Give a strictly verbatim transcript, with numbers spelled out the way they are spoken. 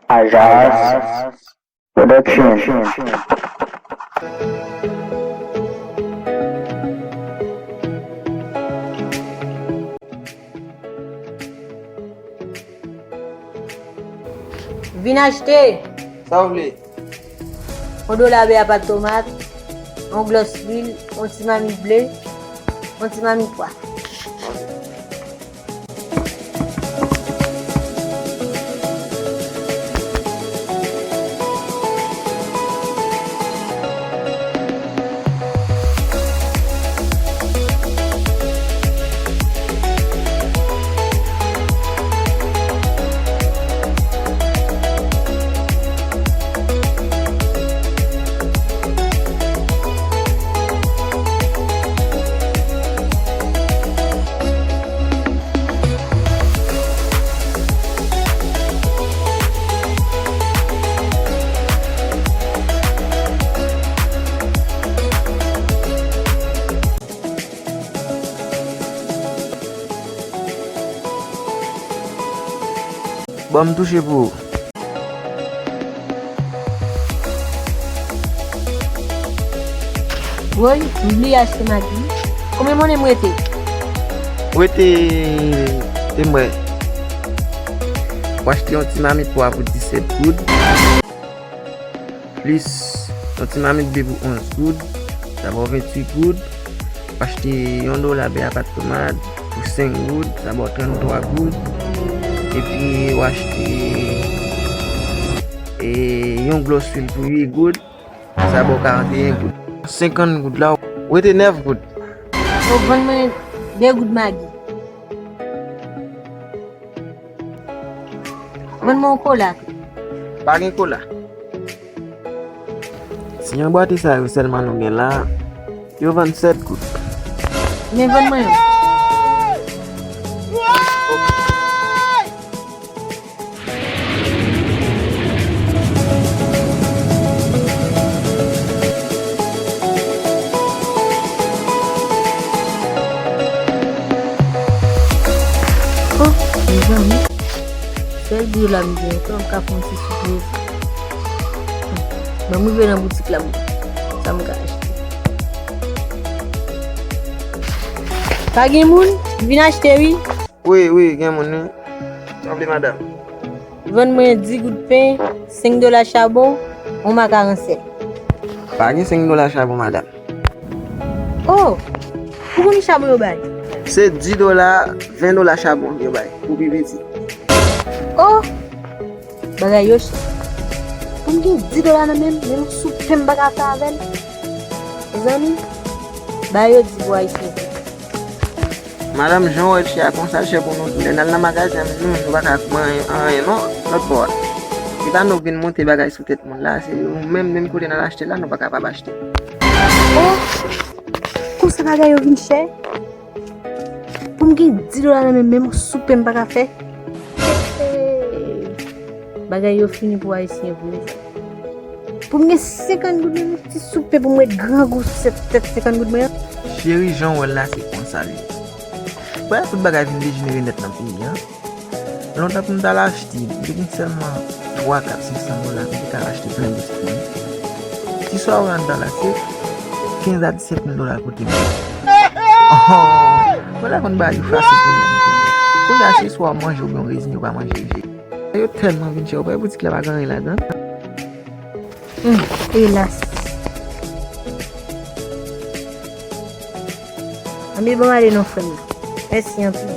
Ajas Production. Vin achte. Sa w vle? Yon dola bè a pat tomat, yon glòs lwil, yon ti mamit ble, yon ti mamit pwa. Ban m touche pou ou. Woy, m bliye achte magi. Konbyen monnen m rete? Rete, te m wè. W achte yon ti mamit pwa pou disèt goud. Plis yon ti mamit bè pou onz goud, sa ba w venntuit goud. W achte yon dola bè a pat tomat pou senk goud, sa ba w tranntwa goud. Epi w achte, e, yon glòs lwil pou uit goud, sa ba w karanteyen goud. Senkant goud la, w rete nèf goud. Ou vann mwen de goud magi. Vann mwen yon kola tou. Pa gen kola. Si yon bwate sa yo sèlman nou gen la, yo vann sèt goud. Men vann mwen yon. Oh, mezanmi. Sèl di yo la m gen ankò, m ka fè yon ti sou prezan. Ban m rive nan boutik la, m wè sa m ka achte. Pa gen moun? Vin achte, wi. Wi, wi, gen moun, wi. Sa w vle, madanm? Vann mwen dis goud pen, senk dola chabon, yon makaron sèl. Pa gen senk dola chabon, madanm. Oh! Pou konbyen chabon yo bay? Se dis dola, ven dola chabon yo bay, pou pi piti. Oh! Bagay yo chè. Pou m gen dis dola nan men m, menm yon sou pen m pa ka fè avè l. Mezanmi, bagay yo di pou Ayisyen. Madanm, jan w wè l chè a konsa, l chè pou nou tou. Lè n al nan magazen an, nou menm, nou pa ka manyen anyen non, lòt bò a. Se pa nou k vin monte bagay sou tèt moun la, se nou menm, menm kote n al achte la, nou pa kapab achte. Oh! Konsa bagay yo vin chè? Pou m gen dis dola nan men m, menm yon sou pen m pa ka fè? Bagay yo fini pou Ayisyen vre. Pou m gen senkant goud, menm yon ti sou pen pou m ret grangou sou tèt senkant goud mwen an. Cheri, jan w wè l la, se konsa l ye. Bagay, tout bagay vin dejenere nèt nan peyi a. Lontan pou m t al achte, m te gen sèlman twa, kat, senk san dola, m te ka achte plen boutik mwen. Ti swa ou anndan la, se kenz a disèt mil dola kote m. Oh, mwen la konn bagay yo fasil pou mwen. Kounye a, se swa w manje oubyen w reziyen, ou pa manje. Yo tèlman vin chè, ou pa wè boutik la pa gen anyen ladan. Hmm, elas. Anben, ban m ale non, frè m. Mèsi anpil.